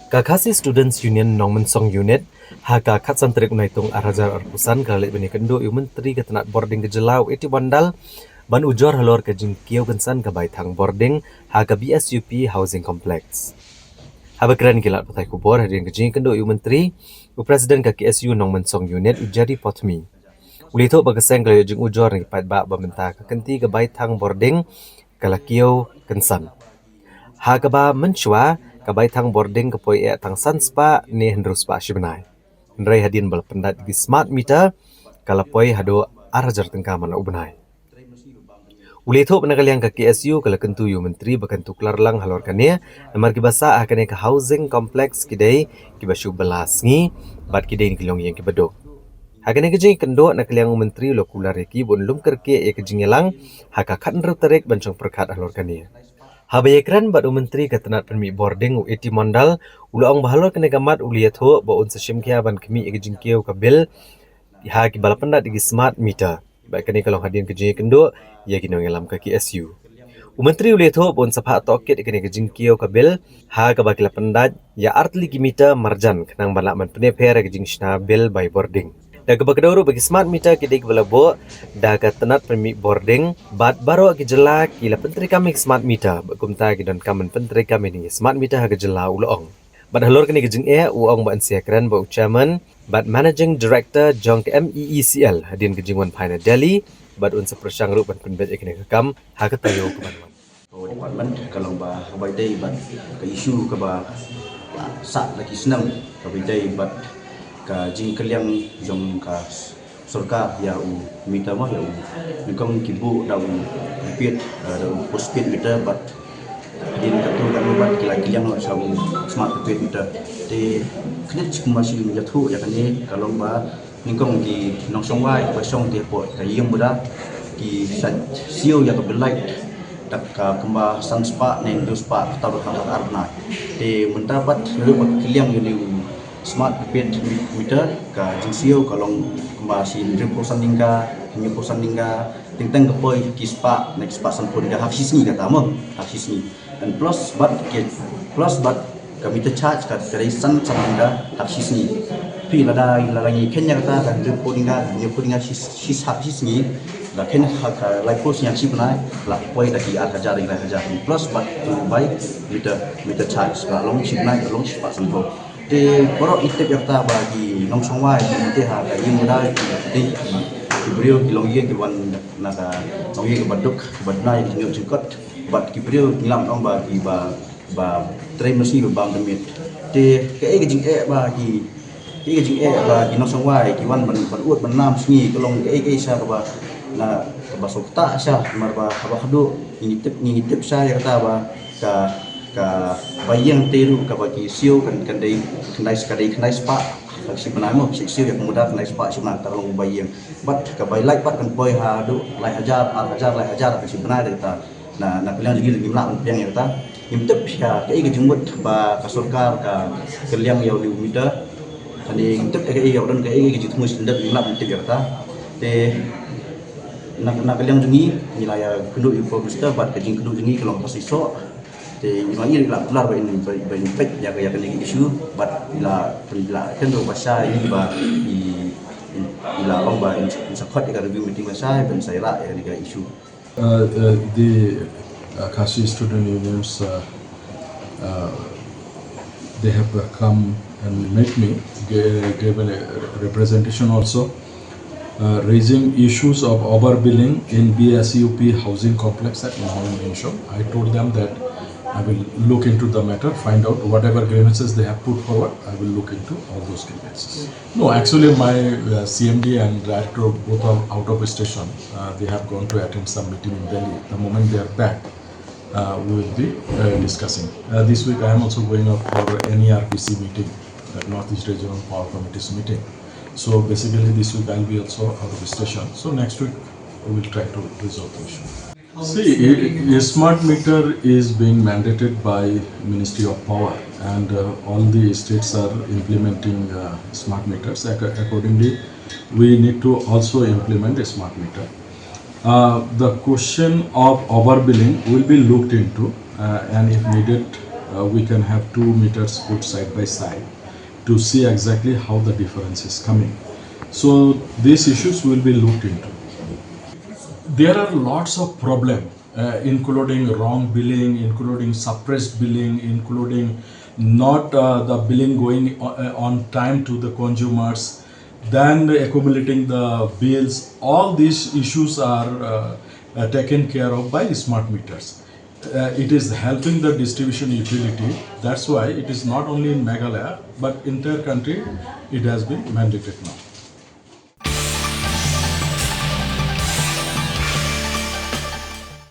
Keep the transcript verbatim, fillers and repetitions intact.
Ka Khasi Students Union Nongmensong Unit, ha ka khatsan tarik u Naitung ar hajar arphew san ka la leit ban ïakynduh ïa u Myntri ka tnat bording ka jylla u A T Mondal, ban ujor halor ka jingkiew kynsan ka baithang bording, ha ka B S U P Housing Complex. Haba kren ki lad pathai khubor hadien ka jingïakynduh ïa u Myntri, u President ka K S U Nongmensong Unit u J D Potmi. U la ïathuh ba ka seng ka la ïoh jingujor na ki paidbah ba mynta ka kynti ka baithang bording ka la kiew kynsan. Ha kaba mynshuwa, ka baithang bording ka poi eh tang san spah ne hynriew spah shi bnai. Hynrei hadien ba la pyndait ki smart meter, ka la poi haduh ar hajar tyngka man la u bnai. U la ïathuh ba na ka liang ka K S U ka la kyntu ïa u Myntri ba kan tuklar lang halor kane, namar kiba sah ha kane ka housing complex ki dei kiba shu bylla sngi, bad ki dei na ki longïing kiba duk. Ha kane ka jingïakynduh na ka liang u Myntri u la kular ïa ki ba un lum kyrkieh ïa ka jingïalang ha ka khathynriew tarik ban shong pyrkhat halor kane. Haba ïakren bad u Myntri ka tnat pynmih bording u A T Mondal, u la ong ba halor kane ka mat u la ïathuh ba un sa shim khia ban khmih ïa ka jingkiew ka bill ha kiba la pyndait ïa ki smart meter. Bad kane ka long hadien ka jingïakynduh ïa ki nongïalam ka K S U. U Myntri u la ïathuh ba un sa phah tohkit ïa kane ka jingkiew ka bill ha kaba ki la pyndait ïa artylli ki meter marjan khnang ban lah ban pynïapher ïa ka jingshna bill bai bording. Da kaba kdew ruh ba ki smart meter ki dei kiba la buh da ka tnat pynmih bording, bad baroh ki jylla ki la pyntreikam ïa ki smart meter, bad kumta ki donkam ban pyntreikam ïa ki smart meter ha ka jylla, u la ong. Bad halor kane ka jingeh u ong ba un sa ïakren bad u Chairman bad Managing Director jong ka M E E C L hadien ka jingwan phai na Delhi, bad un sa pyrshang ruh ban pynbeit ïa kane ka kam ha ka taïew kaban wan. Ka department ka long ba kaba ïadei bad ka issue kaba sah la ki snem, kaba ïadei bad ka jingkylliang jong ka sorkar ïa u meter, mo, ïa u, nyngkong ki buh da u prepaid, eh, da u postpaid meter, bad hadien katto katne bad ki la kylliang noh sha u smart prepaid meter. Te khyndiat kumba shu ïathuh ïa kane ka long ba nyngkong ki nongshong wai ba shong te hapoh ka ïing bad ki sa siew ïa ka bill light da ka kumba san spah ne hynriew spah kata ruh ha ka ar bnai. Te mynta pat ruh ba kylliang ïa u smart prepaid meter, ka jingsiew ka long kumba shi hynriewphew san tyngka, hynñiewphew san tyngka, teng teng ka poi ki spah ne ki spah sanphew tyngka ha ka shi sngi kata, mo, ha ka shi sngi. And plus bad ki, plus bad ka meter charge ka, ka dei san, san tyngka ha ka shi sngi. Phi lada, lada ngi kheiñ ïa kata ka hynriewphew tyngka, hynñiewphew tyngka shi, shi, ha ka shi sngi, la kheiñ ha ka laiphew sngi ha ka shi bnai, la poi da ki ar hajar, lai hajar. Plus bad tu bai meter, meter charge, la long shi bnai, la long shi spah sanphew. Te baroh ngi tip ïa kata ba ki nongshong wai ki te ha ka ïing bad ki dei ki, ki briew ki longïing ki wan na ka longïing kaba duk, kaba duna ïa ki jingïoh jingkot, bad ki briew ngi lah ban ong ba ki ba, ba trei mynsngi ba bam da miet. Te kaei ka jingeh ba ki, kaei ka jingeh ba ki nongshong wai ki wan ban, ban ud ban nam sngi, ka long kaei kaei sha kaba na, kaba sngewthuh sha, namar ba haba haduh ngi tip, ngi tip sha ïa kata ba ka, ka bai ïing te ruh kaba ki siew kan, kan dei khyndai, ka dei khyndai spah ha ka shi bnai, mo, shi siew ïa ka mudar khyndai spah shi bnai, kata ka long bai ïing. Bad ka bai light pat kan poi haduh lai hajar, ar hajar, lai hajar ha ka shi bnai, da kata na, na ka liang jong ngi ngim lah ban pdiang ïa kata. Ngim tip sha kaei ka jingmut ba ka sorkar ka kylliang ïa u meter. Kane ngim tip kaei, ïa u don kaei ka jingthmu sha khyndiat, ngim lah ban tip ïa kata. Te na, na ka liang jong ngi ngi la ïakynduh ïa u Prime Minister bad ka jingkynduh jong ngi ka long kaba shisha. Te ngi la, ngi la kular ba ngin, ba, ba ngin peit ïa ka, ïa kane ka issue bad ngi la, ngi la kynduh ba sha ïa ngi ba ngi, ngi la ong ba ngin, ngin sa khot ïa ka review meeting ba sha ban sa ïarap ïa kane ka issue. Uh, uh, the uh, Khasi student unions, uh, uh, they have uh, come and met me, ga- gave a representation also, uh, raising issues of overbilling in B S U P housing complex at Nongmensong. I told them that I will look into the matter, find out whatever grievances they have put forward, I will look into all those grievances. No, actually, my uh, C M D and director both are out of station. Uh, they have gone to attend some meeting in Delhi. The moment they are back, uh, we will be uh, discussing. Uh, this week, I am also going up for N E R P C meeting, the Northeast Regional Power Committee's meeting. So basically, this week I'll be also out of station. So next week, we will try to resolve the issue. See, i- i- smart meter is being mandated by Ministry of Power, and uh, all the states are implementing uh, smart meters. Ac- Accordingly, we need to also implement a smart meter. Uh, the question of overbilling will be looked into, uh, and if needed, Uh, we can have two meters put side by side to see exactly how the difference is coming. So these issues will be looked into. There are lots of problems, uh, including wrong billing, including suppressed billing, including not uh, the billing going uh, on time to the consumers, then accumulating the bills. All these issues are uh, uh, taken care of by smart meters. Uh, it is helping the distribution utility. That's why it is not only in Meghalaya, but entire country, it has been mandated now.